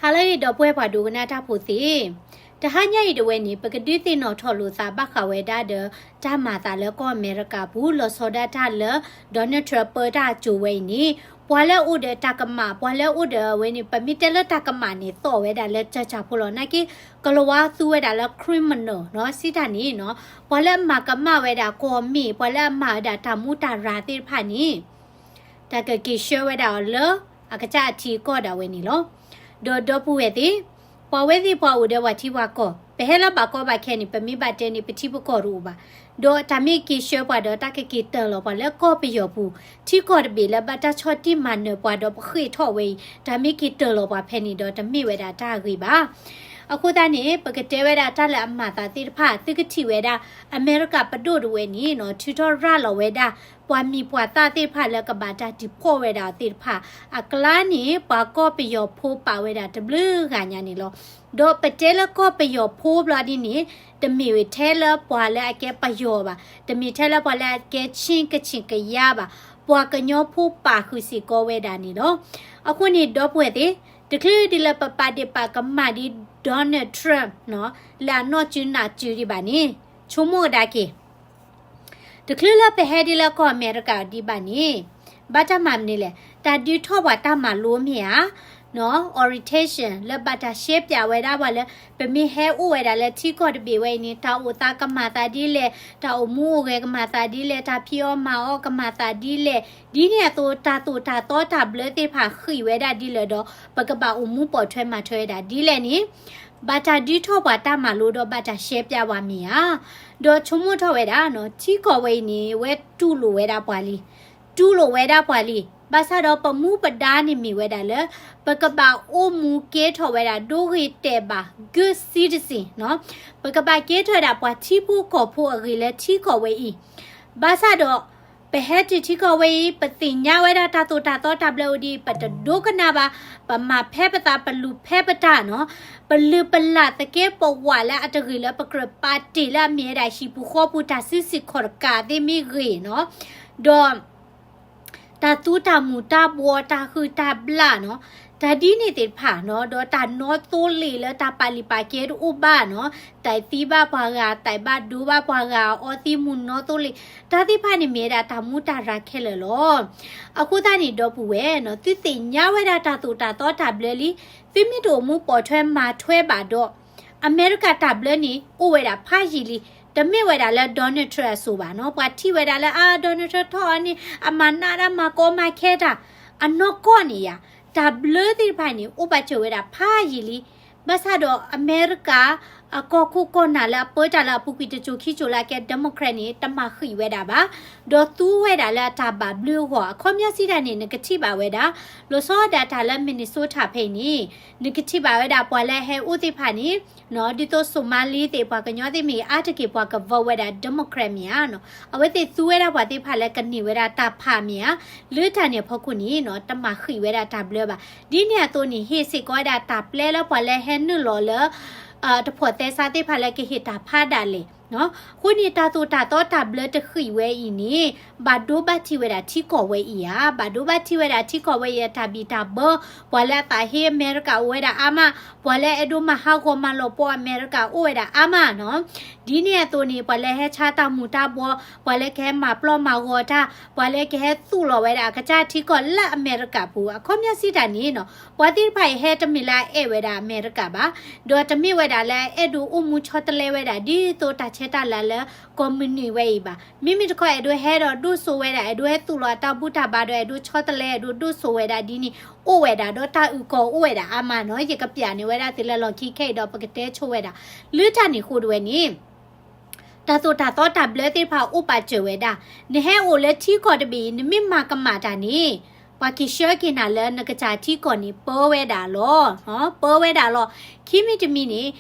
ဟါလၢအဂ့ၤ ဒီပုၢ်ဝဲၢ်ပှၤဒိကနၣ်တၢ်ဖိသ့ၣ်, တဟါညါအံၤဒၣ်ဝဲန့ၣ် ပကဒုးသ့ၣ်နီၣ်ထီၣ်လိာ်သးဘၣ်ဃးဝဲဒၣ်ဒီး တၢ်မၤသးလၢကီၢ်အမဲရကၤပူၤ လီၤဆီဒၣ်တၢ်လၢ Donald Trump ပၢတၢ်အစိၤဝဲအံၤန့ၣ် ပှၤလၢအအိၣ်ဒီးတၢ်ကမၣ် ပှၤလၢအအိၣ်ဒီးဝဲန့ၣ် ပမ့ၢ်တဲလၢတၢ်ကမၣ်န့ၣ် သိးဝဲဒၣ်လၢကၠၢကၠၢဖိလီၤ. နာ်က့ ကလၤဝါသူဝဲဒၣ်လၢ criminal နီၤ စံးတၢ်န့ၣ်နီၤ ပှၤလၢအမၤကမၣ်ဝဲဒၣ်ကီၢ်မ့ၢ် ပှၤလၢအမၤဝဲဒၣ်တၢ်မူတၢ်ရၤသ့ၣ်တဖၣ်န့ၣ် တၢ်ကက့ၤဆှၢဝဲဒၣ်အီၤလၢ အကစၢ်အထံအကီၢ်ဒၣ်ဝဲန့ၣ်လီၤ. ဒီးဒီပုၢ်ဝဲၢ်သ့ၣ်, ပှၤဝဲသ့ၣ်ပှၤအိၣ်ဒီးပှၤထံပှၤကီၢ်, ပဟဲလၢဘၣ်ကီဘၣ်ခဲန့ၣ် ပမ့ၢ်ဘၣ်တဲန့ၣ် ပထံပကီၢ်တအိၣ်ဘၣ်. ဒီးတၢ်မ့ၢ်က့ၤဆှၢပှၤဒီးတၢ်ကက့ၤတၢၢ်လီၤပှၤလၢကီၢ်ပယီၤပူၤ, ထံကီၢ်တဘ့ၣ်လၢဘၣ်တၢ်ဆီၣ်တံၢ်မၤနၢၤပှၤဒီးပဃ့ၢ်ထီၣ်ဝဲအံၤ တၢ်မ့ၢ်က့ၤတၢၢ်လီၤပှၤဖဲန့ၣ်ဒီးတမ့ၢ်ဝဲဒၣ်တၢ်အဂ့ၤဘၣ်. အဃိသတးန့ၣ် ပကတဲဝဲဒၣ်တၢ်လၢအမၤသးသ့ၣ်တဖၣ် သုကထံၣ်ဝဲဒၣ် အမဲရကၤပဒိၣ်ဒၣ်ဝဲန့ၣ်နီၤ ထုးထီၣ်ရၤလီၤဝဲဒၣ် ပှၤမံၤပှၤသၣ်သ့ၣ်တဖၣ်လၢကဘၣ်တၢ် deport ဝဲဒၣ်သ့ၣ်တဖၣ် အကျါန့ၣ် ပှၤကီၢ်ပယီၤဖိပာ်ဝဲဒၣ်တဘျုးဂၤညါန့ၣ်လီၤ. ဒီးပတဲလၢကီၢ်ပယီၤဖိဘျီဒ်န့ၣ် တမ့ၢ်ထဲလၢပှၤလၢအကဲပယီၤဘၣ်, တမ့ၢ်ထဲလၢပှၤလၢအကဲ Chin ကချင်ကယါဘၣ်, ပှၤကညီဖိပာ်ဃုာ်စ့ၢ်ကီးဝဲဒၣ်န့ၣ်လီၤ. အဃိန့ၣ် ဒီပုၢ်ဝဲၢ်သ့ၣ်, တချုးဒ်လၢပပာ်ဒ့ၣ်ပာ်ကမၣ်ဒ် Donald Trump နီၤ လၢအနီၢ်စုနၢ်စုဒံးဘၣ်န့ၣ်, ဆိကမိၣ်ကဒါက့ၤ တချုးလၢပဟဲဒ်လၢကီၢ်အမဲရကၤဒံးဘၣ်န့ၣ် ဘၣ်တၢ်မၤမနုၤလဲၣ်, တၢ်ဒုးထီၣ်ပှၤတၢ်မၤလိမ့ၢ်ဧါ, နီၤ orientation လၢဘၣ်တၢ်ရှဲပၠးဝဲဒၣ်ပှၤလၢ ပမ့ၢ်ဟဲအိၣ်ဝဲဒၣ်လၢထံကီၢ်တဘ့ၣ်ဝဲအံၤန့ၣ် တၢ်အိၣ်သးကမၤသးဒ်လဲၣ်, တၢ်အိၣ်မူအိၣ်ဂဲၤကမၤသးဒ်လဲၣ်, တၢ်ဖံးအီၣ်မၤအီၣ်ကမၤသးဒ်လဲၣ်, ဒ်န့ၣ်အသိး တၢ်သိၣ်တၢ်သီတၢ်ဘျၢသ့ၣ်တဖၣ်ဃံးဝဲဒၣ်ဒ်လဲၣ်ဒီး ပကဘၣ်အိၣ်မူပိာ်ထွဲမၤထွဲဝဲဒၣ်ဒ်လဲၣ်န့ၣ် ဘၣ်တၢ်ဒုးထီၣ်ပှၤတၢ်မၤလိဒီးဘၣ်တၢ်ရှဲပၠးဝဲမ့ၢ်ဧါ. ဒီးဆိကမိၣ်ထီၣ်ဝဲဒၣ်နီၤ ထံကီၢ်ဝဲအံၤန့ၣ် ဝဲတူၢ်လိာ်ဝဲဒၣ်ပှၤလံ, တူၢ်လိာ်ဝဲဒၣ်ပှၤလံ, ဘၣ်ဆၣ်ဒီးပမူပဒါန့ၣ်မ့ၢ်ဝဲဒၣ်လၢ ပကဘၣ်အိၣ်မူကဲထီၣ်ဝဲဒၣ် ဒိဂ့ၤတဲာ်ဘၣ် good citizen နီၤ, ပကဘၣ်ကဲထီၣ်ဝဲဒၣ်ပှၤထံဖိကီၢ်ဖိအဂ့ၤလၢထံကီၢ်ဝဲအံၤ, ဘၣ်ဆၣ်ဒီး ပဟဲတုၤထံကီၢ်ဝဲအံၤ ပသ့ၣ်ညါဝဲဒၣ်တၢ်သိၣ်တၢ်သီတၢ်ဘျၢအိၣ်ဒံး ပတဒိကနၣ်ဘၣ်, ပမၤဖဲပသး ပလူၤဖဲပတၢ်နီၤ, ပလုၢ်ပလၢ်သကဲးပဝးလၢအတဂ့ၤလၢပကြၢးပာ်တ့ၢ်လၢအမ့ၢ်ဝဲဒၣ်ဟံၣ်ပူၤဃီပူၤတၢ်စုစ့ၢ်ကီးတကးသ့ၣ်မ့ၢ်ဂ့ၤနီၤ, ဒီး တၢ်သူတၢ်မူၤတၢ်ဘှီးတၢ်ဟုၣ်တၢ်ဘျၣ်နီၤ, တၢ်ဒ်န့ၣ်သ့ၣ်တဖၣ်နီၤ, ဒီးတၢ်နီသိလ့ၣ်လၢတၢ်ပာ်လုၢ်ပာ်ကဲတအိၣ်ဘၣ်နီၤ, တၢ်သံဘၣ်ပှၤဂၤ တၢ်ဘၣ်ဒိဘၣ်ပှၤဂၤ အီသံးမူၤနီသိလ့ၣ်, တၢ်သ့ၣ်တဖၣ်န့ၣ်မ့ၢ်ဝဲဒၣ်တၢ်မူတၢ်ရၤခဲလၢာ်လီၤ. အဃိသတးန့ၣ် ဒီပုၢ်ဝဲၢ်နီၤ, သုသ့ၣ်ညါဝဲဒၣ်တၢ်သိၣ်တၢ်သီတၢ်ဘျၢလံ, သုမ့ၢ်တအိၣ်မူပိာ်ထွဲမၤထွဲဘၣ်ဒီး အမဲရကၤတၢ်ဘျၢန့ၣ် အိၣ်ဝဲဒၣ်ဖးယံာ်လံ, တမ့ၢ်ဝဲဒၣ်လၢ Donald Trump အစိၤဘၣ်နီၤ, ပှၤထံၣ်ဝဲဒၣ်လၢအါ Donald Trump ထီၣ်အီၤန့ၣ် အမၤနးတၢ်မၤကီမၤခဲတၢ်, အနီၢ်ကီၢ်န့ၣ်ယါ, တၢ်ဘျၢသ့ၣ်တဖၣ်န့ၣ် အိၣ်ဘၣ်စၢၤဝဲဒၣ်ဖးယံာ်လံ, ဘၣ်ဆၣ်ဒီးအမဲရကၤ အကီၢ်ခိၣ်ကီၢ်နၢ်လၢအပၢတၢ်လၢအပူၤကွံာ်တစိၤခံစိၤလၢအကဲ Democrat န့ၣ် တမၤဃံးဝဲဒၣ်ဘၣ်, ဒီးသူဝဲဒၣ်လၢအတၢ်ဘၣ်ဘျုးအဂီၢ်, အခီပညီစံးတၢ်န့ၣ် နကထံၣ်ဘၣ်ဝဲဒၣ်, လီၤဆီဒၣ်တၢ်လၢ Minnesota ဖဲအံၤန့ၣ် နကထံၣ်ဘၣ်ဝဲဒၣ်ပှၤလၢအဟဲအိၣ်သ့ၣ်တဖၣ်န့ၣ် ဒ်သိး Somali သ့ၣ် ပှၤကညီသ့ၣ်မ့ၢ်ဂ့ၤ အါတက့ၢ်ပှၤက vote ဝဲဒၣ် Democrat မ့ၢ်ဧါနီၤ, အဝဲသ့ၣ်သူဝဲဒၣ်ပှၤသ့ၣ်တဖၣ်လၢကန့ၢ်ဝဲဒၣ်တၢ်ဖးမ့ၢ်ဧါ, လၢတၢ်န့ၣ်အဖီခိၣ်န့ၣ်နီၤ တမၤဃံးဝဲဒၣ်တၢ်ဘျၢဘၣ်, ဒ်န့ၣ်အသိးန့ၣ် ဟ့ၣ်စ့ၢ်ကီးဝဲဒၣ်တၢ်ပျဲလၢပှၤလၢဟဲနုာ်လီၤလၢ တဖိးသဲစးသ့ၣ်တဖၣ်လၢကဟ့ၣ်တၢ်ဖးဒၣ်လဲာ် အဃိန့ၣ် တၢ်သိၣ်တၢ်သီတၢ်ဘျၢတဃံးဝဲအံၤန့ၣ် ဘၣ်ဒိဘၣ်ထံးဝဲဒၣ်ထံကီၢ်ဝဲအံၤဧါ, ဘၣ်ဒိဘၣ်ထံးဝဲဒၣ်ထံကီၢ်ဝဲအံၤအတၢ်ဘံၣ်တၢ်ဘၢ, ပှၤလၢအသးဟ့အမဲရကၤအိၣ်ဝဲဒၣ်အါမး, ပှၤလၢအဲၣ်ဒိးမၤဟးဂီၤမၤလီၤပှီၢ်အမဲရကၤအိၣ်ဝဲဒၣ်အါမးနီၤ, ဒ်န့ၣ်အသိးန့ၣ် ပှၤလၢဟဲဆါတၢ်မူၤတၢ်ဘှီ, ပှၤလၢကဟဲမၤပျီၢ်မၤဂီၤတၢ်, ပှၤလၢကဟဲသူၣ်လီၤဝဲဒၣ်အကစၢ်ထံကီၢ်လၢအမဲရကၤပူၤ, အခီပညီစံးတၢ်န့ၣ်နီၤ ပှၤသ့ၣ်တဖၣ်အံၤဟဲတမ့ၢ်လၢအအဲၣ်ဝဲဒၣ်အမဲရကၤဘၣ်, ဒီးတမ့ၢ်ဝဲဒၣ်လၢအအဲၣ်ဒိးအိၣ်မူဆီတလဲဝဲဒၣ် ဒ်သိးတၢ်ဆဲးတၢ်လၤလၢကီၢ်မုၢ်နုာ်ဝဲအံၤဘၣ်. မ့မ့ၢ်တခီအဲၣ်ဒိးဟဲဒီးဒိၣ်စိဝဲဒၣ်, အဲၣ်ဒိးဟဲသူၣ်လီၤအတၢ်ဘူၣ်တၢ်ဘါဒီးအဲၣ်ဒိးဆီတလဲ အဲၣ်ဒိးဒိၣ်စိဝဲဒၣ်ဒ်န့ၣ် အိၣ်ဝဲဒၣ်, ဒီးတၢ်အုၣ်ကီၤအိၣ်ဝဲဒၣ်အါမးနီၤ, ယကပျးန့ၢ်ဝဲဒၣ်သုလၢလီၢ်ခံခဲအံၤဒီးပကတဲဆိဝဲဒၣ်, လၢတၢ်န့ၣ်အဃိဒၣ်ဝဲန့ၣ် တၢ်သိၣ်တၢ်သီတၢ်ဘျၢသ့ၣ်တဖၣ်အိၣ်ပာ်စၢၤဝဲဒၣ်, နဟဲအိၣ်လၢထံကီၢ်တဘ့ၣ်အံၤ နမ့ၢ်မၤကမၣ်တၢ်န့ၣ် ပှၤက့ၤဆှၢက့ၤနၤလၢနကစၢ်ထံကီၢ်န့ၣ် ပၢဝဲဒၣ်လီၤ, ပၢဝဲဒၣ်လီၤ. ခံမံၤတမံၤန့ၣ်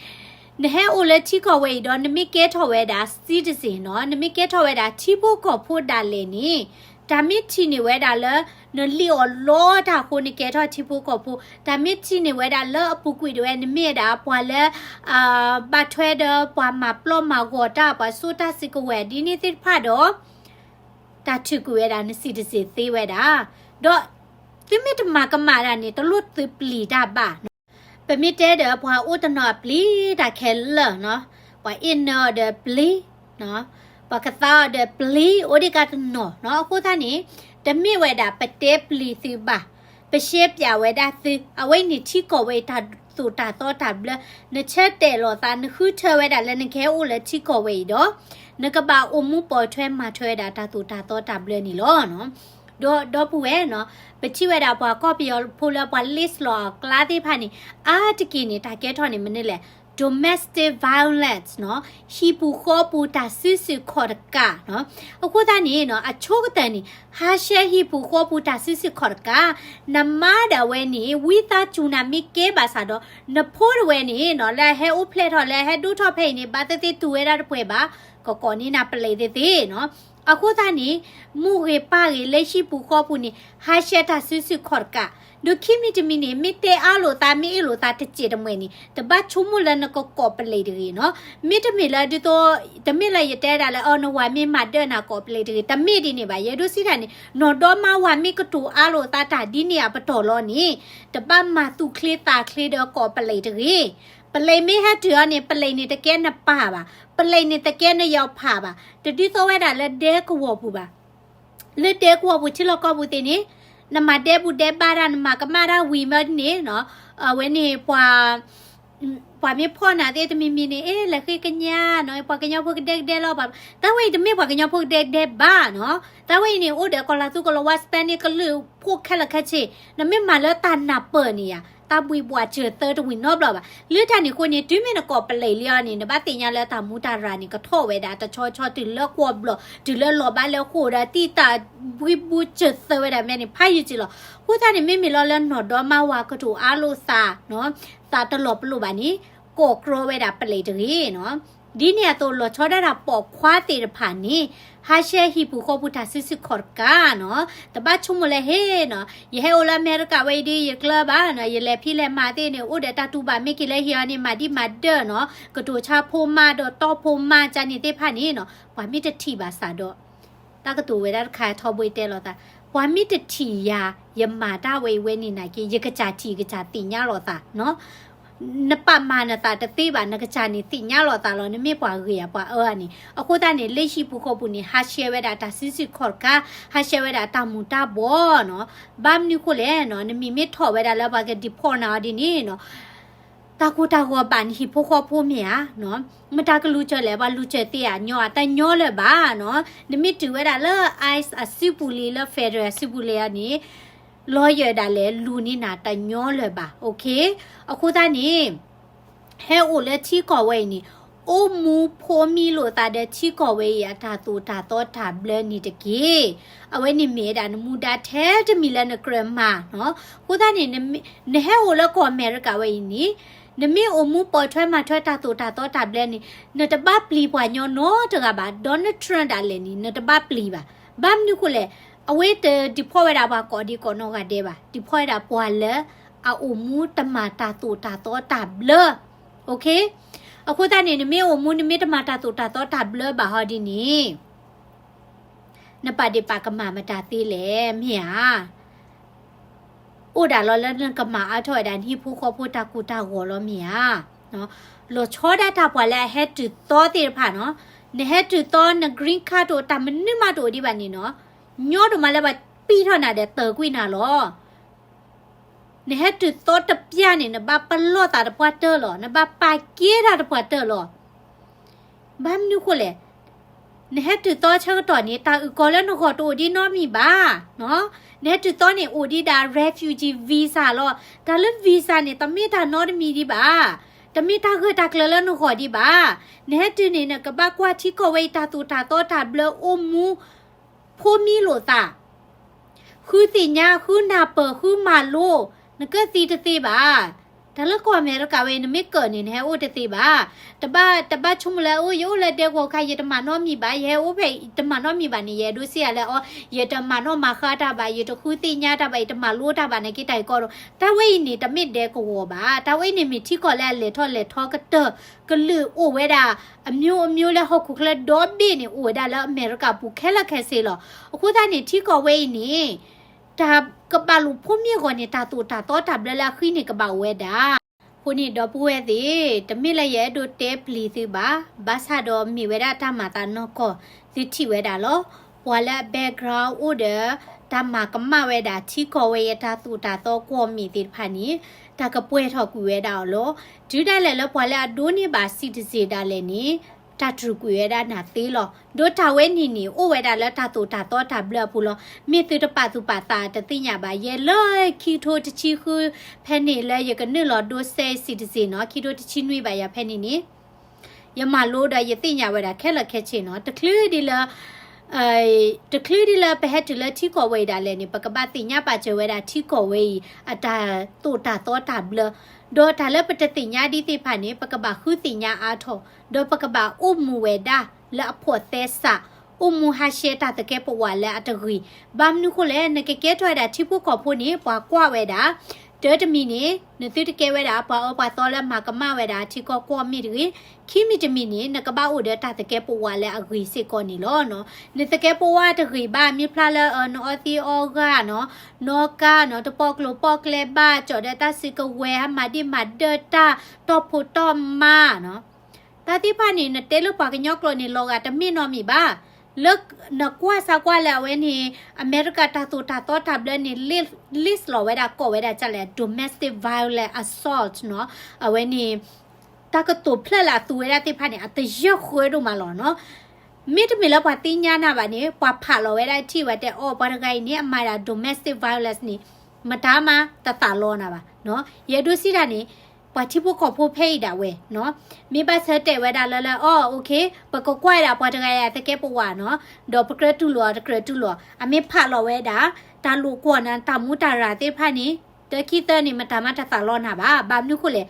နဟဲအိၣ်လၢထံကီၢ်ဝဲအံၤဒီး နမ့ၢ်ကဲထီၣ်ဝဲဒၣ် citizen နီၤ, နမ့ၢ်ကဲထီၣ်ဝဲဒၣ်ထံဖိကီၢ်ဖိဒၣ်လဲာ်န့ၣ် တၢ်မ့ၢ်ထံၣ်န့ၢ်ဝဲဒၣ်လၢ နလံၣ်အီၤလီတၢ်အဃိ နကဲထီၣ်ထံဖိကီၢ်ဖိ, တၢ်မ့ၢ်ထံၣ်န့ၢ်ဝဲဒၣ်လၢအပူၤကွံာ်ဒၣ်ဝဲ နမ့ၢ်ဝဲဒၣ်ပှၤလၢ ဘၣ်ထွဲဒီးပှၤမၤပျီၢ်မၤဂီၤတၢ် ပှၤစိတၢ်စုကဝဲၤဒ်န့ၣ်သ့ၣ်တဖၣ်ဒီး တၢ်ထုးကွံာ်ဝဲဒၣ်န citizen သ့ဝဲဒၣ်, ဒီးသုမ့ၢ်တမၤကမၣ်တၢ်န့ၣ် တလိၣ်သုပျံၤတၢ်ဘၣ်နီၤ. ပမ့ၢ်တဲဒီးပှၤအိၣ်တနီၤအပျံၤတၢ်ခဲလၢာ်နီၤ, ပှၤအ့ၣ်နၢအီၤဒီးပျံၤ, ပှၤကသါအီၤဒီးပျံၤ အိၣ်ဒံးကတနီၤနီၤ. အဃိသတးန့ၣ် တမ့ၢ်ဝဲဒၣ်ပတဲပျံၤသုဘၣ်, ပရှဲပၠးဝဲဒၣ်သု, အဝဲအံၤန့ၣ်ထံကီၢ်ဝဲအံၤတၢ်သိၣ်တၢ်သီတၢ်ဘျၢ, နဆၢတဲာ်လိာ်သး နဃုထၢဝဲဒၣ်လၢနကဟဲအိၣ်လၢထံကီၢ်ဝဲအံၤဒီး နကဘၣ်အိၣ်မူပိာ်ထွဲမၤထွဲဝဲဒၣ်တၢ်သိၣ်တၢ်သီတၢ်ဘျၢန့ၣ်လီၤ. ဒီးဒီပုၢ်ဝဲၢ်နီၤ, ပထံၣ်ဝဲဒၣ်ပှၤကီၢ်ပယီၤဖိလၢပှၤ list လီၤအကျါသ့ၣ်တဖၣ်န့ၣ် အါတက့ၢ်န့ၣ် တၢ်ကဲထီၣ်န့ၣ်မနုၤလဲၣ်, domestic violence နီၤ, ဟံၣ်ပူၤဃီပူၤတၢ်စုဆူၣ်ခီၣ်တကးနီၤ. အဃိသတးန့ၣ်နီၤ အဆိကတၢၢ်န့ၣ် ဟးဆှဲးဟံၣ်ပူၤဃီပူၤတၢ်စုဆူၣ်ခီၣ်တကး, နမါဒၣ်ဝဲန့ၣ် ဝံသးစူၤနၤမ့ၢ်ကဲဘၣ်ဆၣ်ဒီး နဖိဒၣ်ဝဲန့ၣ်နီၤ လၢအဟဲအိၣ်ဖျဲၣ်ထီၣ်လၢအဟဲဒိၣ်ထီၣ်ဖဲအံၤန့ၣ် ဘၣ်သ့ၣ်သ့ၣ်တူၢ်ဝဲဒၣ်တပှဲၤဘၣ်, ကကိးန့ၢ်နၤပလံးသ့ၣ်သ့ၣ်နီၤ. အဃိသတးန့ၣ် မိၢ်ဂ့ၤပၢ်ဂ့ၤလၢဟံၣ်ပူၤဃီပူၤန့ၣ် ဟးဆှဲးတၢ်စုဆူၣ်ခီၣ်တကး, ဒီးခံမံၤတမံၤန့ၣ် မ့ၢ်တဲအါလိာ်သး မ့ၢ်အ့ၣ်လိာ်သးတစဲးတမှဲၤန့ၣ် တဘၣ်ဆိကမိၣ်လၢနကကိးပလံးတဂ့ၤနီၤ. မ့တမ့ၢ်လၢဒ်သိး တမ့ၢ်လၢယတဲဒၣ်လၢ အီ နဝၤမ့ၢ်မၤဒၢနၤကိးပလံးတဂ့ၤ, တမ့ၢ်ဒ်န့ၣ်ဘၣ်. ယဲဒိးစံးတၢ်န့ၣ် နီၢ်ဒီမါဝၤမ့ၢ်ကတိၤအါလိာ်သးတၢ်ဒ်န့ၣ်အပတီၢ်လီၤန့ၣ် တဘၣ်မၤသူၣ်ချ့သးချ့ဒီးကိးပလံးတဂ့ၤ. ပလံးမ့ၢ်ဟဲတုၤအီၤန့ၣ် ပလံးန့ၣ်တကဲနပၢ်ဘၣ်, ပလံးန့ၣ်တကဲနယီၤဖးဘၣ်, တဒ်သိးဝဲဒၣ်လၢဒဲကဝီၤပူၤဘၣ်. လၢဒဲကဝီၤပူၤထံလီၢ်ကီၢ်ပူၤသ့ၣ်န့ၣ် နမၤဒဲဘူးဒဲဘါတၢ် နမၤကမၣ်တၢ်ဝံၤမ့ၢ်န့ၣ်နီၤ, အဝဲန့ၣ်ပှၤ ပှၤမ့ၢ်ဖီၣ်နၤသ့ၣ်တမံၤမံၤန့ၣ် အ့ လဲၤဃ့ကညးနီၤ, ပှၤကညီဖိကဒဲကဒဲလီၤဘၣ်. တၢ်ဝဲအံၤတမ့ၢ်ပှၤကညီဖိကဒဲကဒဲဘၣ်နီၤ. တၢ်ဝဲအံၤန့ၣ် အိၣ်ဒီးကီၤလၤသူကီၤလၤဝါ Spanish ကလုာ်ဖိခဲလၢာ်ခဲဆ့, နမ့ၢ်မၤလၢတၢ်နၢ်ပၢၢ်န့ၣ်ယါ တၢ်ဘှံးဘှီးစၢၤသၢတဝံၤနီတဘျီဘၣ်. လၢတၢ်န့ၣ်အဃိန့ၣ် တုၤမ့ၢ်နကိးပလံးလံအီၤန့ၣ် နဘၣ်သ့ၣ်ညါလၢတၢ်မူတၢ်ရၤန့ၣ် ကထီၣ်ဝဲဒၣ်တဆီဆီ တုၤလၢကွီၢ်ဘျီၣ် တုၤလၢလီၤဘၣ်လၢဃိာ်ဒီး တံၢ်တၢ်ဘှံးဘှီးစၢၤသၢဝဲဒၣ်မ့ၢ်န့ၣ် ဖးယံာ်က့ၤလီၤ. အဃိသတးန့ၣ် မ့မ့ၢ်လီၤလၢနီၢ်ဒီမါဝၤကတိၤအါလိာ်သး သးတလီၤပလိာ်ဘၣ်န့ၣ် ကိးကြီဝဲဒၣ်ပလံးတဂ့ၤနီၤ. ဒ်န့ၣ်အသိး လီၤဆီဒၣ်တၢ်ပိာ်ခွါသ့ၣ်တဖၣ်န့ၣ် ဟးဆှဲးဟံၣ်ပူၤဃီပူၤတၢ်စုဆူၣ်ခီၣ်တကးနီၤ. တဘၣ်ဆိကမိၣ်လၢဟ့ၣ်နီၤ, ယဟဲအိၣ်လၢအမဲရကၤဝဲအံၤဒီး ယကျၢၤဘၣ်နီၤ, ယလဲၤဖံးလဲၤမၤသ့ၣ်န့ၣ် အိၣ်ဒီးတၢ်တူၢ်ဘၣ်မ့ၢ်က့ၤလၢဟံၣ်အီၤန့ၣ် မၤဒံးမၤဒၢးနီၤ, ကတိၤဆါဖိမါဒီးတီဖိမါကန့ၣ်သ့ၣ်တဖၣ်န့ၣ်နီၤ, ပှၤမ့ၢ်တထံၣ်ဘၣ်စးဒီး တၢ်ကတိၤဝဲဒၣ်တခါထီဘိတဲလိာ်သး, ပှၤမ့ၢ်တထံၣ်ယၤ ယမၤတၢ်ဝဲအံၤဝဲန့ၣ်နာ်က့ ယကစၢ်ထံၣ် ယကစၢ်သ့ၣ်ညါလိာ်သး, နပာ်မၤနသးတသ့ဘၣ်, နကစၢ်န့ၣ်သ့ၣ်ညါလိာ်သးလီၤ, နမ့ၢ်ပှၤဂ့ၤဧါ ပှၤအၢဧါန့ၣ်. အဃိသတးန့ၣ် လၢဟံၣ်ပူၤဃီပူၤန့ၣ် ဟးဆှဲးဝဲဒၣ်တၢ်စုဆူၣ်ခီၣ်တကး, ဟးဆှဲးဝဲဒၣ်တၢ်မူၤတၢ်ဘှီးနီၤ. ဘၣ်မနုၤဃိလဲၣ်နီၤ, နမံၤမ့ၢ်ထီၣ်ဝဲဒၣ်လၢပှၤက deport နၤအီၤဒ်န့ၣ်နီၤ တၢ်ကိၢ်တၢ်ဂီၤဘၣ်နဟံၣ်ဖိဃီဖိမ့ၢ်ဧါနီၤ. မတၤကလူၤစၢၤလဲၣ်, ပှၤလူၤစၢၤသ့ဧါ, ညီဧါ, တညီလၢၤဘၣ်နီၤ. နမ့ၢ်တုၤဝဲဒၣ်လၢ ICE အစုပူၤလံ, လၢ federal အစုပူၤလံအီၤန့ၣ် lawyer ဒၣ်လဲာ်လူၤန့ၢ်နၤတညီလၢၤဘၣ်, okay. အဃိသတးန့ၣ် ဟဲအိၣ်လၢထံကီၢ်ဝဲအံၤန့ၣ် အိၣ်မူဖိးမံလိာ်သးဒီးထံကီၢ်ဝဲအံၤအတၢ်သိၣ်တၢ်သီတၢ်ဘျၢန့ၣ်တက့ၢ်. အဝဲန့ၣ်မ့ၢ်ဝဲဒၣ်နမူဒါထဲတမံၤလၢနကြၢးမၤနီၤ. အဃိသတးန့ၣ် နမ့ၢ် နဟဲအိၣ်လၢကီၢ်အမဲရကၤဝဲအံၤန့ၣ် နမ့ၢ်အိၣ်မူပိာ်ထွဲမၤထွဲတၢ်သိၣ်တၢ်သီတၢ်ဘျၢန့ၣ် နတဘၣ်ပျံၤပှၤညီနီတဂၤဘၣ်. Donald Trump ဒၣ်လဲာ်န့ၣ် နတဘၣ်ပျံၤဘၣ်. ဘၣ်မနုၤဃိလဲၣ်, အဝဲတ deport ဝဲဒၣ်ပှၤကိးဒံးကိးနီၢ်ဂၤဒဲးဘၣ်, deport ဝဲဒၣ်ပှၤလၢအအိၣ်မူတမၤတၢ်သိၣ်တၢ်သီတၢ်ဘျၢ, okay. အဃိသတးန့ၣ် နမ့ၢ်အိၣ်မူ နမ့ၢ်တမၤတၢ်သိၣ်တၢ်သီတၢ်ဘျၢဘၣ်ဟီဒ်န့ၣ် နပာ်ဒ့ၣ်ပာ်ကမၣ်မတၤသ့လဲၣ် မ့ၢ်ဧါ. အိၣ်ဒၣ်လီၤလၢနကမၤအါထီၣ်ဝဲဒၣ်နဟံၣ်ဖိဃီဖိတၢ်ကိၢ်တၢ်ဂီၤလီၤမ့ၢ်ဧါ. လီၤဆီဒၣ်တၢ်ပှၤလၢအဟဲတုၤသီသ့ၣ်တဖၣ်နီၤ, နဟဲတုၤသီန green card တအိၣ် တၢ်မနုၤမးတအိၣ်ဒံးဘၣ်န့ၣ်နီၤ, ညီဒိၣ်မးလၢပှၤပံးထီၣ်နၤဒီးတၢၤကွံာ်နၤလီၤ. နဟဲတုၤသီတပျၢ်န့ၣ် နဘၣ်ပလီၢ်သးတပှၢ်တၢၢ်လီၤ, နဘၣ်ပာ်ကဲတၢ်တပှၢ်တၢၢ်လီၤ. ဘၣ်မနုၤဃိလဲၣ်, နဟဲတုၤသီဆၢကတီၢ်န့ၣ် တၢ်အုၣ်ကီၤလၢနဂီၢ်တအိၣ်ဒံးနီတမံၤဘၣ်. နဟဲတုၤသီန့ၣ် အိၣ်ဒံးဒၣ် refugee visa လီၤ. တၢ်လၢ visa န့ၣ် တမ့ၢ်တၢ်နီတမံၤဒံးဘၣ်, တမ့ၢ်တၢ်ဂၢၢ်တၢ်ကျၢၤလၢနဂီၢ်ဒံးဘၣ်. နဟဲတုၤန့ၣ် နကဘၣ်ကွၢ်ထံကီၢ်ဝဲအံၤတၢ်သိၣ်တၢ်သီတၢ်ဘျၢအိၣ်မူ ဖိးမံလိာ်သး, ဃုသ့ၣ်ညါ ဃုနၢ်ပၢၢ် ဃုမၤလိ, နကသံတသ့ဘၣ်. တၢ်လၢကီၢ်အမဲရကၤဝဲအံၤ နမ့ၢ်ကၢၣ်န့ၣ် နဟဲအိၣ်တသ့ဘၣ်. တဘၣ် တဘၣ်ဆိကမိၣ်လၢ အိၣ် ယအိၣ်လၢဒဲကဝီၤခါ ယတမၤနီတမံၤဘၣ်, ယဟဲအိၣ်ဖဲတမၤနီတမံၤဘၣ်န့ၣ် ယအဲၣ်ဒိးစံးယၤလၢအီၤ ယတမၤနီၣ်မၤဃါတၢ်ဘၣ်, ယတဃုသ့ၣ်ညါတၢ်ဘၣ်, ယတမၤလိတၢ်ဘၣ် နာ်က့တၢ်ဂ့ၢ်ကီဒိၣ်. တၢ်ဝဲအံၤန့ၣ် တမ့ၢ်ဒဲကဝီၤဘၣ်. တၢ်ဝဲအံၤန့ၣ်မ့ၢ်ထံကီၢ်လၢအလဲၤထီၣ်လဲၤထီကတၢၢ် ကလုာ်အိၣ်ဝဲဒၣ် အမျိုးအမျိုးလၢဟီၣ်ခိၣ်ချၢဒီဘ့ၣ်န့ၣ် အိၣ်ဝဲဒၣ်လၢအမဲရကၤပူၤခဲလၢာ်ခဲဆ့လီၤ. အဃိသတးန့ၣ် ထံကီၢ်ဝဲအံၤန့ၣ် တၢ်ကဘၣ်လိာ်ဖိးမံအဂီၢ်န့ၣ် တၢ်သိၣ်တၢ်သီတၢ်ဘျၢလၢအဃံန့ၣ် ကဘၣ်အိၣ်ဝဲဒၣ်. အဃိန့ၣ် ဒီပုၢ်ဝဲၢ်သ့ၣ်, တမ့ၢ်လၢယအဲၣ်ဒိးတဲပျံၤသုဘၣ်, ဘၣ်ဆၣ်ဒီးမ့ၢ်ဝဲဒၣ်တၢ်မၤသးနီၢ်ကီၢ် သုထံၣ်ဝဲဒၣ်လီၤ. ပှၤလၢအ background အိၣ်ဒီး တၢ်မၤကမၣ်ဝဲဒၣ် ထံကီၢ်ဝဲအတၢ်သိၣ်တၢ်သီကွီၢ်မ့ၢ်သ့ၣ်တဖၣ်န့ၣ် တၢ်ကပှဲၤထီၣ်ကွံာ်ဝဲဒၣ်အီၤလီၤ. တုၤဒၣ်လဲာ်လၢပှၤလၢအဒိးန့ၢ်ဘၣ် citizen ဒၣ်လဲာ်န့ၣ် တၢ်တြူာ်ကွံာ်ဝဲဒၣ်နၤသ့လီၤ. ဒီးတၢ်ဝဲန့ၣ်န့ၣ် အိၣ်ဝဲဒၣ်လၢတၢ်သိၣ်တၢ်သီတၢ်ဘျၢအပူၤလီၤ. မ့ၢ်သုတပာ်သူၣ်ပာ်သးတသ့ၣ်ညါဘၣ်, ယဲလၢခံကထိတဆံဃု ဖဲန့ၣ်လၢယကနုာ်လီၤဒိးစဲ citizen နီၤ, ခံကထိတဆံနွံဘၣ်ယၤဖဲန့ၣ်န့ၣ် ယမၤလိဒီးယသ့ၣ်ညါဝဲဒၣ်ခဲလၢာ်ခဲဆ့နီၤ, တချုးဒ်လၢ တချုးဒ်လၢပဟဲတုၤလၢထံကီၢ်ဝဲအံၤဒၣ်လဲာ်န့ၣ် ပကဘၣ်သ့ၣ်ညါပာ်စၢၤဝဲဒၣ်ထံကီၢ်ဝဲအံၤ အတၢ်သိၣ်တၢ်သီတၢ်ဘျၢ, ဒီးတၢ်လၢပတသ့ၣ်ညါဒ်သ့ၣ်တဖၣ်န့ၣ် ပကဘၣ်ဃုသ့ၣ်ညါအါထီၣ်, ဒီးပကဘၣ်အိၣ်မူဝဲဒၣ်လၢအဖိးသဲစး, အိၣ်မူဟးဆှဲးတၢ်သကဲးပဝးလၢအတဂ့ၤ. ဘၣ်မနုၤဃိလဲၣ်, နကကဲထီၣ်ဝဲဒၣ်ထံဖိကီၢ်ဖိန့ၣ် ပှၤကွၢ်ဝဲဒၣ် တၢတမံၤန့ၣ် နသုတကဲဝဲဒၣ်ပှၤအၢပှၤသီလၢမၤကမၣ်ဝဲဒၣ်ထံကီၢ်ကွီၢ်မ့ၢ်တဂ့ၤ, ခံမံၤတမံၤန့ၣ် နကဘၣ်အိၣ်ဒီးတၢ်သကဲးပဝးလၢအဂ့ၤစ့ၢ်ကီးန့ၣ်လီၤ. နသကဲးပဝးတဂ့ၤဘၣ် မ့ၢ်ဖျါလၢ နအီသံးအီဂၤနီၤ, နီၣ်ကါနီၤ, တပီၣ်ကျိၤပီၣ်ကျဲဘၣ်, ကၠီၣ်ဒီးတၢ်စုကဝဲၤ, ဟးမၤဒ့ၣ်မၤဒၢၣ်တၢ်, တီၢ်ဖိတီၢ်မါနီၤ, တၢ်သ့ၣ်တဖၣ်န့ၣ် နတဲလၢပှၤကညီကျိာ်န့ၣ် လီၤဂာ်တမ့ၢ်နီတမံၤဘၣ်. လၢနကွၢ်စၢ်ကွၢ်လၢအဝဲန့ၣ် အမဲရကၤတၢ်သိၣ်တၢ်သီတၢ်ဘျၢန့ၣ် list လီၤဝဲဒၣ် ကိးဝဲဒၣ်ဒ်လဲၣ် domestic violence assault နီၤ, အဝဲန့ၣ် တၢ်ကတိၤဖျၢၣ်လၢအသူဝဲဒၣ်သ့ၣ်တဖၣ်န့ၣ် အတယၢၢ်ဃၢဒိၣ်မးလီၤနီၤ. မ့တမ့ၢ်လၢပှၤသ့ၣ်ညါနၤဘၣ်န့ၣ် ပှၤဖးလီၤဝဲဒၣ်ထံၣ်ဝဲတဲအီၤ ပှၤတဂၤအံၤန့ၣ် အမၤဒၣ် domestic violence န့ၣ် မတၤမၤတသးလီနၤဘၣ်. ယအဲၣ်ဒိးစံးတၢ်န့ၣ် ပှၤထံဖိကီၢ်ဖိဖဲအံၤဒၣ်ဝဲနီၤ, မ့ၢ်ဘၣ်ဆၢတဲာ်ဝဲဒၣ်လၢလၢ အိ ပကကွၢ်ဝဲဒၣ်ပှၤတဂၤအံၤအသကဲးပဝးနီၤ, ဒီးပကြၢးတူၢ်လိာ်အီၤတကြၢးတူၢ်လိာ်, အမ့ၢ်ဖးလီၤဝဲဒၣ် တၢ်လိာ်ကွီၢ်နၤ တၢ်မူတၢ်ရၢ်သ့ၣ်တဖၣ်န့ၣ် တၢခံသၢန့ၣ် မတၤမၤတသးလီနၤဘၣ်. ဘၣ်မနုၤဃိလဲၣ်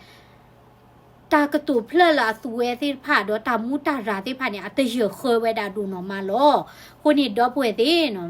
တၢ်ကတိၤဖျၢၣ်လၢအသူဝဲသ့ၣ်တဖၣ် ဒီးတၢ်မူတၢ်ရၢ်သ့ၣ်တဖၣ်န့ၣ် အတယၢၢ်ဃၢဝဲဒၣ်ဒိၣ်နီၢ်မးလီၤ. အဃိန့ၣ် ဒီပုၢ်ဝဲၢ်သ့ၣ်နီၤ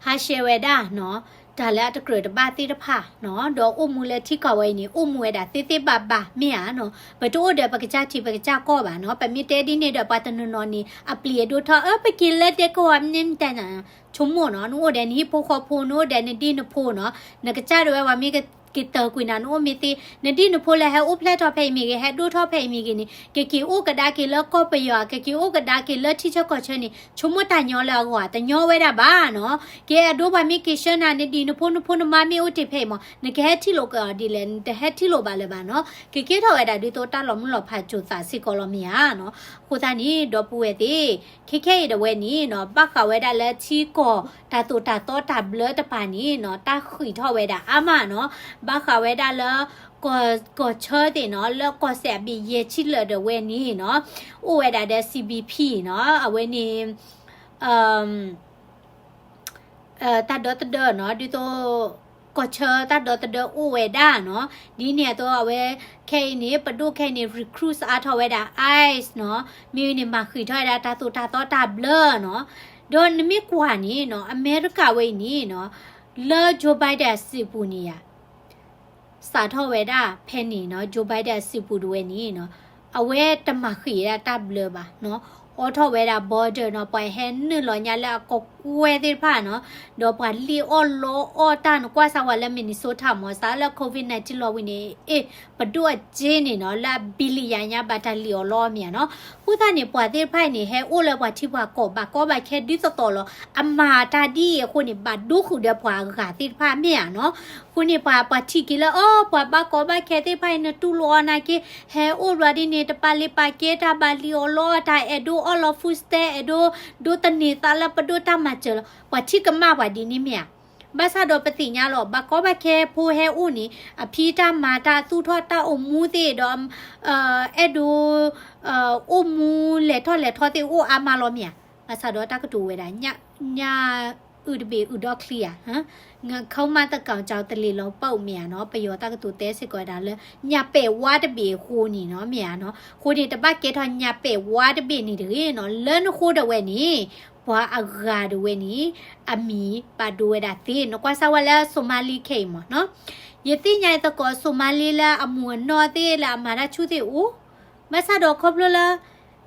ဟးဆှဲးဝဲဒၣ်နီၤ, တၢ်လၢအတကြၢးတဘၣ်သ့ၣ်တဖၣ်နီၤ, ဒီးအိၣ်မူလၢထံကီၢ်ဝဲအံၤန့ၣ် အိၣ်မူဝဲဒၣ်သ့သ့ဘၣ်ဘၣ်မ့ၢ်ဧါနီၤ, ပတအိၣ်ဒီးပကစၢ်ထံပကစၢ်ကီၢ်ဘၣ်နီၤ. ပမ့ၢ်တဲဒ်န့ၣ်ဒီး ပှၤတနီၤနီၤန့ၣ် အပျံၤအဒိထီၣ် အၢ ပက့ၤလၢဒဲကဝီၤမ့ၢ်တၢ်နၤ ဆိကမိၣ်နီၤ, နအိၣ်ဒီးနဟံၣ်ဖိဃီဖိ နအိၣ်ဒီးနဒံၣ်နဖိနီၤ, နကစၢ်ဒၣ်ဝဲပှၤမ့ၢ်က့ၤတၢၤကွံာ်နၤ နအိၣ်မ့ၢ်သ့, နဒံၣ်နဖိလၢဟဲအိၣ်ဖျဲၣ်ထီၣ်ဖဲအံၤမ့ၢ်ဂ့ၤ ဟဲဒိၣ်ထီၣ်ဖဲအံၤမ့ၢ်ဂ့ၤန့ၣ် ကက့ၤအိၣ်ကဒါက့ၤလၢကီၢ်ပယီၤ ကက့ၤအိၣ်ကဒါက့ၤလၢထံဆၢကီၢ်ဆၢန့ၣ် ဆိကမိၣ်တၢ်ညီလၢအဂီၢ် တညီဝဲဒၣ်ဘၣ်နီၤ. ကဲအဒိပှၤမ့ၢ်က့ၤဆှၢနၤ နဒံၣ်နဖိနဖိနမါမ့ၢ်အိၣ်တ့ၢ်ဖဲအံၤမး နကဟဲထံၣ်လိာ်က့ၤအီၤဒ်လဲၣ်, နတဟဲထံၣ်လိာ်ဘၣ်လၢၤဘၣ်နီၤ. ကကဲထီၣ်ဝဲဒၣ်ဒ်သိးတၢ်လီၤမုၢ်လီၤဖးစိၤသးစ့ၢ်ကီးလီၤမ့ၢ်ဧါနီၤ. အဃိသတးန့ၣ် ဒီပုၢ်ဝဲၢ်သ့ၣ် ခဲခဲအံၤဒၣ်ဝဲန့ၣ်နီၤ ဘၣ်ဃးဝဲဒၣ်လၢထံကီၢ်တၢ်သိၣ်တၢ်သီတၢ်ဘျၢတပၤန့ၣ်နီၤ တၢ်ဃံးထီၣ်ဝဲဒၣ်အါမးနီၤ, ဘၣ်ဃးဝဲဒၣ်လၢ ကီၢ်ဆၢသ့ၣ်နီၤ လၢကီၢ်စဲၣ်အဘ့ၣ်ယဲၢ်ဆံလၢာ်ဒၣ်ဝဲန့ၣ်နီၤ အိၣ်ဝဲဒၣ်ဒီး CBP နီၤ အဝဲန့ၣ် တၢ်ဒီသဒၢနီၤ ဒ်သိး ကီၢ်ဆၢတၢ်ဒီသဒၢအိၣ်ဝဲဒၣ်နီၤ, ဒ်န့ၣ်အသိးအဝဲ ခဲအံၤန့ၣ် ပဒိၣ်ခဲအံၤန့ၣ် recruit အါထီၣ်ဝဲဒၣ် ICE နီၤ, မ့ၢ်ဝံၤန့ၣ် မၤဃံးထီၣ်ဝဲဒၣ်တၢ်သိၣ်တၢ်သီတၢ်ဘျၢနီၤ, ဒီးနမ့ၢ်ကွၢ်န့ၣ်နီၤ အမဲရကၤဝဲအံၤန့ၣ်နီၤ လၢ Joe Biden အစုပူၤန့ၣ်ယါ စးထီၣ်ဝဲဒၣ်ဖဲန့ၣ်နီၤ Joe Biden အစုပူၤဒၣ်ဝဲန့ၣ်နီၤ အဝဲတမၤဃံးဝဲဒၣ်တၢ်ဘျၢဘၣ်နီၤ, အိးထီၣ်ဝဲဒၣ် border နီၤ ပှၤဟဲနုာ်လီၤညါလၢအကကွဲၢ်သ့ၣ်တဖၣ်နီၤ, ဒီးပှၤလံၣ်အီၣ်လီအီၣ်တၢ် နကွၢ်စၢ်ဝဲလၢ Minnesota မ့ၢ်စးလၢ COVID nineteen လီၤဝံၤန့ၣ် အ့ၣ် ပဒိၣ်အစ့န့ၣ်နီၤ လၢအ billion ညါဘၣ်တၢ်လံၣ်အီၣ်လီအီၣ်မ့ၢ်ဧါနီၤ, အဃိသတးန့ၣ် ပှၤသ့ၣ်တဖၣ်အံၤန့ၣ် ဟဲအိၣ်လၢပှၤထံပှၤကီၢ် ဘၣ်ကီဘၣ်ခဲဒ်သိးသိးလီၤ, အမၤတၢ်ဒ်အံၤအဃိန့ၣ် ဘၣ်ဒိဃုာ်ဒီးပှၤအဂၤသ့ၣ်တဖၣ်မ့ၢ်ဧါနီၤ, အဃိန့ၣ် ပှၤ ပှၤထံၣ်က့ၤလၢ အိ ပှၤဘၣ်ကီဘၣ်ခဲသ့ၣ်တဖၣ်အံၤ နတူၢ်လိာ်အီၤနာ်က့ ဟဲအိၣ်ဘျီဒ်န့ၣ် တပာ်လံာ်ပာ်ကဲတၢ် ဘၣ်လံၣ်အီၣ်လီအီၣ်တၢ် အဲၣ်ဒိးအီၣ်လီၤ food stamp အဲၣ်ဒိး ဒိးသန့ၤသးလၢပဒိၣ်တၢ်မၤစၢၤလီၤ, ပှၤထံၣ်ကမၣ်ပှၤဒ်န့ၣ်မ့ၢ်ဧါ, ဘၣ်ဆၣ်ဒီးပသ့ၣ်ညါလီၤ ဘၣ်ကီဘၣ်ခဲဖိဟဲအိၣ်န့ၣ် အဖံးတၢ်မၤတၢ် သူၣ်ထီၣ်တၢ်အိၣ်မူသ့ၣ်ဒီး အဲၣ်ဒိး အိၣ်မူလဲၤထီၣ်လဲၤထီသ့ၣ်အိၣ်အါမးလီၤမ့ၢ်ဧါ, ဘၣ်ဆၣ်ဒီးတၢ်ကတိၤဝဲဒၣ် ညၣ်အုၣ်တဘ့ၣ်အုၣ်ဒီချံဧါ, ငါးခုံးမတကောင်ကြောင့် သလေလုံးပေါက် မ့ၢ်ဧါနီၤ, ပယီၤတၢ်ကတိၤတဲစ့ၢ်ကီးဝဲဒၣ်လၢ ညၣ်ပဲ့ဝါတဘ့ၣ်အဃိန့ၣ်နီၤ မ့ၢ်ဧါနီၤ, အဃိန့ၣ် တဘၣ်ကဲထီၣ်ညၣ်ပဲ့ဝါတဘ့ၣ်န့ၣ်တဂ့ၤနီၤ, လၢနဃိဒၣ်ဝဲန့ၣ် ပှၤအဂၤဒၣ်ဝဲန့ၣ် အမံၤဘၣ်ဒိဝဲဒၣ်သ့, နကွၢ်စၢ်ဝဲလၢ Somali ခဲအံၤမ့ၢ်နီၤ, ယသ့ၣ်ညါအသကိး Somali လၢအမုၢ်အနီၢ်သ့ၣ်လၢအမၤတၢ်ဆူၣ်သ့ၣ်အိၣ်, ဘၣ်ဆၣ်ဒီးခီဖျိလၢ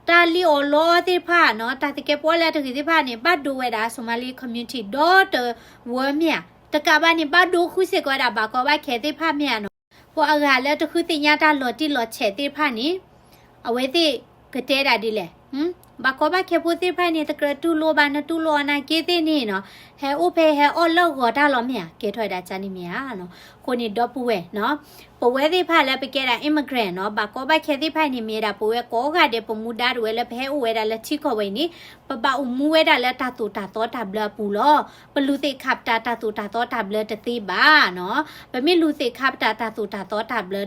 တၢ်လံၣ်အီၣ်လီအီၣ်သ့ၣ်တဖၣ်နီၤ, တၢ်သကဲးပဝးလၢအတဂ့ၤသ့ၣ်တဖၣ်န့ၣ် ဘၣ်ဒိဝဲဒၣ် Somali community ဒီတဝၢမ့ၢ်ဧါ, တကးဘၣ်န့ၣ် ဘၣ်ဒိဃုာ်စ့ၢ်ကီးဝဲဒၣ် ဘၣ်ကီဘၣ်ခဲသ့ၣ်တဖၣ်မ့ၢ်ဧါနီၤ, ပှၤအဂၤလၢတဃုသ့ၣ်ညါတၢ်လီၤတံၢ်လီၤဆဲးသ့ၣ်တဖၣ်န့ၣ် အဝဲသ့ၣ်ကတဲဒၣ်ဒ်လဲၣ်, ဘၣ်ကီဘၣ်ခဲဖိသ့ၣ်တဖၣ်န့ၣ် တကြၢးတူၢ်လိာ်ဘၣ် နတူၢ်လိာ်အီၤနာ်က့သ့ၣ်န့ၣ်နီၤ ဟဲအိၣ်ဖဲဟဲအီၣ်လၢဂီၤတၢ်လီၤမ့ၢ်ဧါ, ကဲထီၣ်ဝဲဒၣ်ကန့ၣ်မ့ၢ်ဧါနီၤ. အဃိန့ၣ်ဒီပုၢ်ဝဲၢ်နီၤ ပဝဲသ့ၣ်တဖၣ်လၢပကဲဒၣ် immigrant နီၤ ဘၣ်ကီဘၣ်ခဲသ့ၣ်တဖၣ်န့ၣ် မ့ၢ်ဒၣ်ပဝဲကိးဂၤဒဲး ပမူဒါတဝဲလၢပဟဲအိၣ်ဝဲဒၣ်လၢထံကီၢ်ဝဲအံၤန့ၣ် ပဘၣ်အိၣ်မူဝဲဒၣ်လၢတၢ်သိၣ်တၢ်သီတၢ်ဘျၢအပူၤလီၤ. ပလူၤသ့ၣ်ခါပတာ်တၢ်သိၣ်တၢ်သီတၢ်ဘျၢတသ့ဘၣ်နီၤ. ပမ့ၢ်လူၤသ့ၣ်ခါပတာ်တၢ်သိၣ်တၢ်သီတၢ်ဘျၢ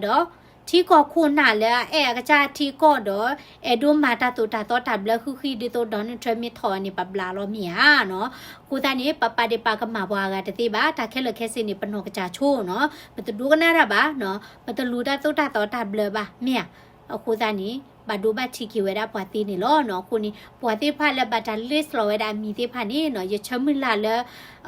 ဒီး ထံကီၢ်ခိၣ်နၢ်လၢအအဲၣ်အကစၢ်ထံကီၢ်ဒီး အဲၣ်ဒိးမၤတၢ်သိၣ်တၢ်သီတၢ်ဘျၢဃုာ်ဃုာ်ဒ်သိး Donald Trump မ့ၢ်ထီၣ်အီၤန့ၣ် ပဘျးလီၤမ့ၢ်ဧါနီၤ. အဃိသတးန့ၣ် ပပာ်ဒ့ၣ်ပာ်ကမၣ်ပှၤအဂၤတသ့ဘၣ်, တၢ်ခဲလၢာ်ခဲဆ့န့ၣ် ပနီၢ်ကစၢ်ဆိနီၤ, ပတဒိကနၣ်တၢ်ဘၣ်နီၤ, ပတလူၤတၢ်သိၣ်တၢ်သီတၢ်ဘျၢဘၣ်မ့ၢ်ဧါ. အဃိသတးန့ၣ် ဘၣ်ဒိဘၣ်ထံးက့ၤဝဲဒၣ်ပှၤသ့န့ၣ်လီၤနီၤ. အဃိန့ၣ် ပှၤသ့ၣ်တဖၣ်လၢဘၣ်တၢ် list လီၤဝဲဒၣ်အမံၤသ့ၣ်တဖၣ်န့ၣ်နီၤ ယဆၢမုၢ်လၢ်လၢ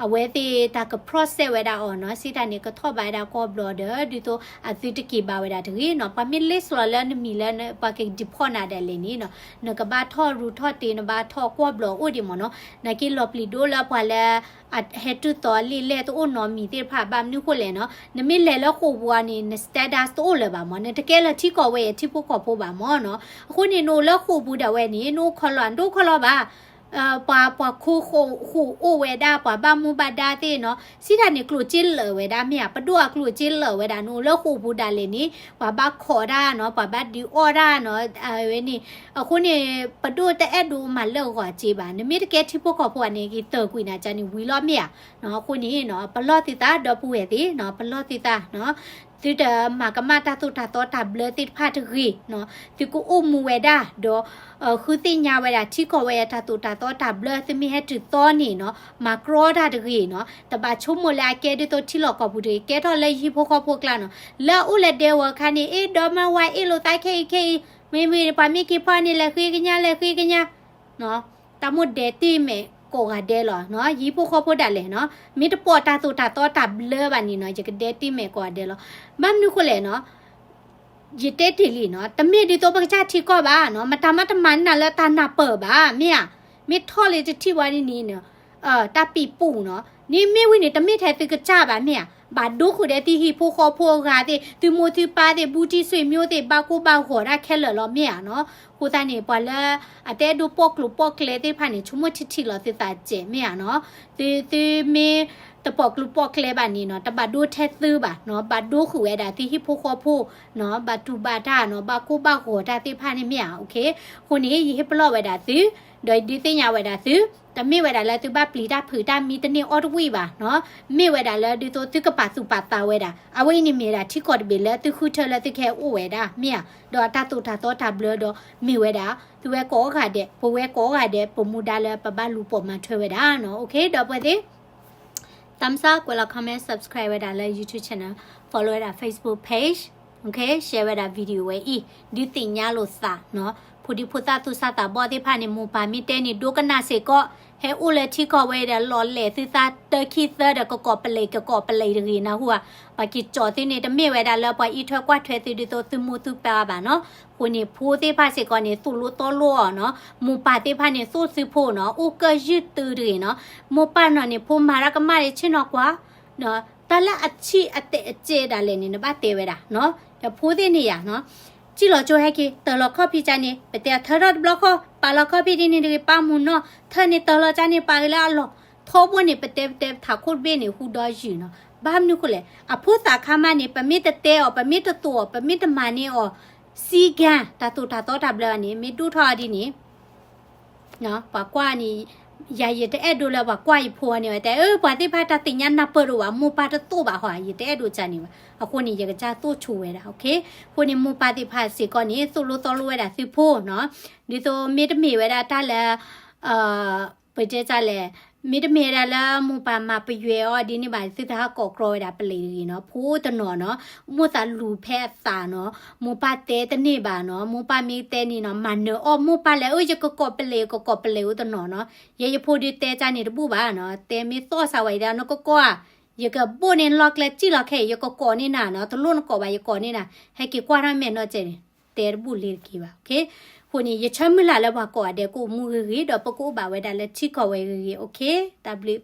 အဝဲသ့ၣ်တၢ်က process ဝဲဒၣ်အီၤနီၤ, စံးတၢ်န့ၣ် ကထီၣ်ဘၣ်ဝဲဒၣ်ကိးဘျီဒီး ဒ်သိးအသုတက့ၤဘၣ်ဝဲဒၣ်တဂ့ၤနီၤ. ပှၤမ့ၢ် list လီၤလၢနမံၤလၢပှၤက deport နၤဒၣ်လဲာ်န့ၣ်နီၤ, နကဘၣ်ထီၣ်ရူၤထီၣ်တ့ နဘၣ်ထီၣ်ကိးဘျီအိၣ်ဒံးမ့ၢ်နီၤ. နာ်က့လီၤပျံၤဒိၣ်လၢပှၤလၢ အဟဲတုၤသိးလံာ်လဲၢ်တအိၣ်နီတမံၤသ့ၣ်တဖၣ် ဘၣ်မနုၤဃိလဲၣ်နီၤ, နမ့ၢ်လဲၤလၢဃိာ်ပူၤအီၤန့ၣ် န status တအိၣ်လၢၤဘၣ်မ့ၢ်, နတကဲလၢထံကီၢ်ဝဲအံၤထံဖိကီၢ်ဖိဘၣ်မ့ၢ်နီၤ. အဃိန့ၣ် နအိၣ်လၢဃိာ်ပူၤဒၣ်ဝဲန့ၣ် နအိၣ်ခီလီၤ နတအိၣ်ခီလီၤဘၣ်. ပှၤ ပှၤခိၣ်ဃိာ်အိၣ်ဝဲဒၣ် ပှၤဘၣ်မူဘၣ်ဒါသ့ၣ်နီၤ, စံးတၢ်န့ၣ် ကျိၣ်စ့လၢာ်ဝဲဒၣ်မ့ၢ်ဧါ, ပဒိၣ်အကျိၣ်စ့လၢာ်ဝဲဒၣ် နအိၣ်လၢဃိာ်ပူၤဒၣ်လဲာ်န့ၣ် ပှၤဘၣ်ခိးတၢ်နီၤ, ပှၤဘၣ်ဒုးအီၣ်တၢ်နီၤ, အဝဲန့ၣ် အဃိန့ၣ် ပဒိၣ်တအဲၣ်ဒိးမၤလၢာ်ဂီၤစ့ဘၣ်, နမ့ၢ်တကဲထံဖိကီၢ်ဖိဘၣ်န့ၣ် က့ၤတၢၢ်ကွံာ်နၤကန့ၣ်ဝံၤလီၤမ့ၢ်ဧါ. အဃိန့ၣ်နီၤ ပလီၢ်သုသး ဒီပုၢ်ဝဲၢ်သ့ၣ်နီၤ, ပလီၢ်သုသးနီၤ, သုတမၤကမၣ်တၢ်သိၣ်တၢ်သီတၢ်ဘျၢသ့ၣ်တဖၣ်တဂ့ၤနီၤ, သုကအိၣ်မူဝဲဒၣ်ဒီး ဃုသ့ၣ်ညါဝဲဒၣ်ထံကီၢ်ဝဲအံၤတၢ်သိၣ်တၢ်သီတၢ်ဘျၢ, သုမ့ၢ်ဟဲတုၤသီန့ၣ်နီၤ မၤကြီတၢ်တဂ့ၤနီၤ, တဘၣ်ဆိကမိၣ်လၢအကဲဒ်သိးထံလီၢ်ကီၢ်ပူၤတဂ့ၤ, ကဲထီၣ်လၢယဟံၣ်ဖိဃီဖိအကျါနီၤ, လၢအအိၣ်လၢဒဲဝဲအခါန့ၣ် အ့ၣ်ဒီမါဝၤအ့ၣ်လိာ်သးခဲအံၤခဲအံၤ, မ့မ့ၢ်ပှၤမ့ၢ်က့ၤဖီန့ၣ် လဲၤဃ့ကညါ လဲၤဃ့ကညါ တၢ်မိၣ်ဒဲးတ့ၢ်မဲာ်ကိးဂၤဒဲးလီၤ, ယဟံၣ်ဖိဃီဖိဒၣ်လဲာ်နီၤ, မ့ၢ်တပိာ်တၢ်သိၣ်တၢ်သီတၢ်ဘျၢဘၣ်န့ၣ်နီၤ ယကဒဲးတ့ၢ်မဲာ်ကိးဂၤဒဲးလီၤ. ဘၣ်မနုၤဃိလဲၣ်နီၤ, ယတဲတ့ၢ်လံနီၤ, တမ့ၢ်ဒ်သိးပကစၢ်ထံကီၢ်ဘၣ်နီၤ, မတၤမးတမၤန့ၢ်နၤလၢတၢ်နၢ်ပၢၢ်ဘၣ်, မ့ၢ်ဧါ, မ့ၢ်ထီၣ်လၢတထံၣ်ဝဲန့ၣ်န့ၣ် တၢ်ပံာ်ပူၣ်နီၤ, န့ၣ်မ့ၢ်ဝံၤန့ၣ် တမ့ၢ်ထဲသုကစၢ်ဘၣ်မ့ၢ်ဧါ, ဘၣ်ဒိဃုာ်ဒီးသုဟံၣ်ဖိဃီဖိအဂၤသ့ၣ်, သုမိၢ်သုပၢ်သ့ၣ်, ဘူးတံၢ်ဆွေမျိုးသ့ၣ်, ဘၣ်ကိၢ်ဘၣ်ဂီၤတၢ်ခဲလၢာ်လီၤမ့ၢ်ဧါနီၤ. အဃိသတးန့ၣ် ပှၤလၢအတအဲၣ်ဒိးပိာ်ကျိၤပိာ်ကျဲသ့ၣ်တဖၣ်န့ၣ် ဆိကမိၣ်ထံထံလီၤသုသးစဲးမ့ၢ်ဧါနီၤ. သု သုမ့ၢ်တပိာ်ကျိၤပိာ်ကျဲဘၣ်န့ၣ်နီၤ တဘၣ်ဒိထဲသုဘၣ်နီၤ, ဘၣ်ဒိဃုာ်ဝဲဒၣ်သုဟံၣ်ဖိဃီဖိနီၤ, ဘၣ်တူၢ်ဘၣ်တၢ်နီၤ, ဘၣ်ကိၢ်ဘၣ်ဂီၤတၢ်သ့ၣ်တဖၣ်န့ၣ်မ့ၢ်ဧါ. အဃိန့ၣ် ယဟ့ၣ်ပလီၢ်ဝဲဒၣ်သု ဒီးယဒုးသ့ၣ်ညါဝဲဒၣ်သု, တမ့ၢ်ဝဲဒၣ်လၢသုဘၣ်ပျံၤတၢ်ဖုးတၢ်မံတန့ၢ်အီၣ်တဝံၣ်ဘၣ်နီၤ, မ့ၢ်ဝဲဒၣ်လၢဒ်သိးသုကပာ်သူၣ်ပာ်သးဝဲဒၣ်, အဝဲအံၤန့ၣ်မ့ၢ်ဒၣ်ထံကီၢ်တဘ့ၣ်လၢသုဃုထၢလၢသုကဟဲအိၣ်ဝဲဒၣ်မ့ၢ်ဧါ, ဒီးတၢ်သိၣ်တၢ်သီတၢ်ဘျၢဒီးမ့ၢ်ဝဲဒၣ် သုဝဲကိးဂၤဒဲး, ပဝဲကိးဂၤဒဲး ပမူဒါလၢပဘၣ်လူၤပိာ်မၤထွဲဝဲဒၣ်နီၤ. ဒီပုၢ်ဝဲၢ်သ့ၣ် သးစၢ်ကွဲးလီၤ comment, subscribe ဝဲဒၣ်လၢ YouTube channel, follow ဝဲဒၣ် Facebook page, share ဝဲဒၣ် video ဝဲအံၤ, ဒုးသ့ၣ်ညါလိာ်သးနီၤ, ဖိဒံဖိသၣ်သူၣ်စၢ်သးဘီၣ်သ့ၣ်တဖၣ်န့ၣ် မိၢ်ပၢ်မ့ၢ်တဲန့ၣ် ဒိကနၣ်စ့ၢ်ကီး, ဟဲအိၣ်လၢထံကီၢ်ဝဲဒီး လီၤလဲၤသုသးတၢခံသၢဒီး ကကိးပလံး ကကိးပလံးတဂ့ၤနၢ်ဟူဧါ, ပှၤက့ၤကၠီၣ်သုန့ၣ် တမ့ၢ်ဝဲဒၣ်လၢပှၤအံးထွဲကွၢ်ထွဲသုဒ်သိးသုမိၢ်သုပၢ်ဘၣ်နီၤ. အဃိန့ၣ် ဖိသ့ၣ်တဖၣ်စ့ၢ်ကီးန့ၣ် သိၣ်လိသီလိအီၤနီၤ, မိၢ်ပၢ်သ့ၣ်တဖၣ်န့ၣ် သိၣ်သုဖိနီၤ, အိၣ်ကၢၢ်ယုၢ်သုတဂ့ၤနီၤ, မိၢ်ပၢ်နီၤန့ၣ် ဖိမၤတၢ်ကမၣ်န့ၣ် ဆ့ၣ်နီၤကွၢ် တၢ်လၢအဆံးအတဲာ်အစဲးဒၣ်လဲာ်န့ၣ် နဘၣ်တဲဝဲဒၣ်နီၤ, ဒီးဖိသ့ၣ်န့ၣ်ယၤနီၤ, စံၣ်လီၤကၠိဟဲက့ၤ တၢၤလီၤခီၣ်ဖံးကန့ၣ် ပတဲအထၢထီၣ်တဘျီဃီ, ပာ်လီၤခီၣ်ဖံးဒ်န့ၣ်တဂ့ၤ, ပာ်မုာ်နီၤ, ထၢန့ၣ်တၢၤလီၤကန့ၣ် ပာ်ဂ့ၤလၢအလီၢ်, ထီဘိန့ၣ် ပတဲပတဲပထးခိၣ်တဘ့ၣ်န့ၣ် ဟူဒီယုာ်နီၤ. ဘၣ်မနုၤဃိလဲၣ်, အဖိသၣ်ခါမးန့ၣ် ပမ့ၢ်တတဲအီၤ, ပမ့ၢ်တသိၣ်အီၤ, ပမ့ၢ်တမၤန့ၢ်အီၤ, စံကၤ တၢ်သိၣ်တၢ်သီတၢ်ဘျၢန့ၣ် မ့ၢ်ဒိၣ်ထီၣ်ဒ်န့ၣ် ပှၤကွၢ်န့ၣ်, ယၤယတအဲၣ်ဒိးလၢပှၤကွၢ်ယဖိအီၤန့ၣ်ဝဲတဲ, အၢ ပှၤသ့ၣ်တဖၣ်တၢ်သ့ၣ်ညါနၢ်ပၢၢ်တအိၣ်ဘၣ်, မိၢ်ပၢ်တသိၣ်ဘၣ်ဟီ, ယတအဲၣ်ဒိးကန့ၣ်ဘၣ်. အဃိန့ၣ် ယကစၢ်သိၣ်ဆိဝဲဒၣ်, အဃိန့ၣ် မိၢ်ပၢ်သ့ၣ်တဖၣ်စ့ၢ်ကီးန့ၣ် သိၣ်လိသီလိဝဲဒၣ်သုဖိနီၤ, ဒ်သိးမ့တမ့ၢ်ဝဲဒၣ်တၢ်လၢ ပတဲတၢ်လဲၣ်, မ့တမ့ၢ်ဝဲဒၣ်လၢမိၢ်ပၢ်မၤပယွဲအီၤဒ်န့ၣ်ဘၣ် သုတဟးကိးကြီဝဲဒၣ်ပလံးတဂ့ၤနီၤ, ဖိတနီၤနီၤ, မိၢ်သးလူၤဖဲအသးနီၤ, မိၢ်ပၢ်တဲတန့ၢ်ဘၣ်နီၤ, မိၢ်ပၢ်မ့ၢ်တဲန့ၣ်နီၤ မၤနၢၤအီၣ်မိၢ်ပၢ်လဲၣ်, အၢ ယကကိးပလံး ကကိးပလံးအိၣ်တနီၤနီၤ, ယဲယဖိဒုးတဲတၢ်န့ၣ်တဘူၣ်ဘၣ်နီၤ, တဲမ့ၢ်သီၣ်စၢ်ဝဲအံၤဒီး နကကိးဧါ, ယကဘိၣ်န့ၢ်လီၢ်ကျဲစံၣ်လီၤခဲအံၤ ယကကိးန့ၢ်နၤနီၤ, တလိၣ်နကိးဘၣ် ယကိးန့ၢ်နၤ, ဟဲက့ၤကွၢ်ထီၣ်မဲာ်နီၢ်ကဲန့ၣ်, တဲတဘူၣ်လ့ၤတက့ၤဘၣ်, အဃိန့ၣ် ယဆၢမုၢ်လၢ်လၢပှၤကိးဂၤဒဲးကအိၣ်မူဂ့ၤဂ့ၤ ဒီးပကအိၣ်ဘၣ်ဝဲဒၣ်လၢထံကီၢ်ဝဲဂ့ၤဂ့ၤ, တၢ်ဘျုး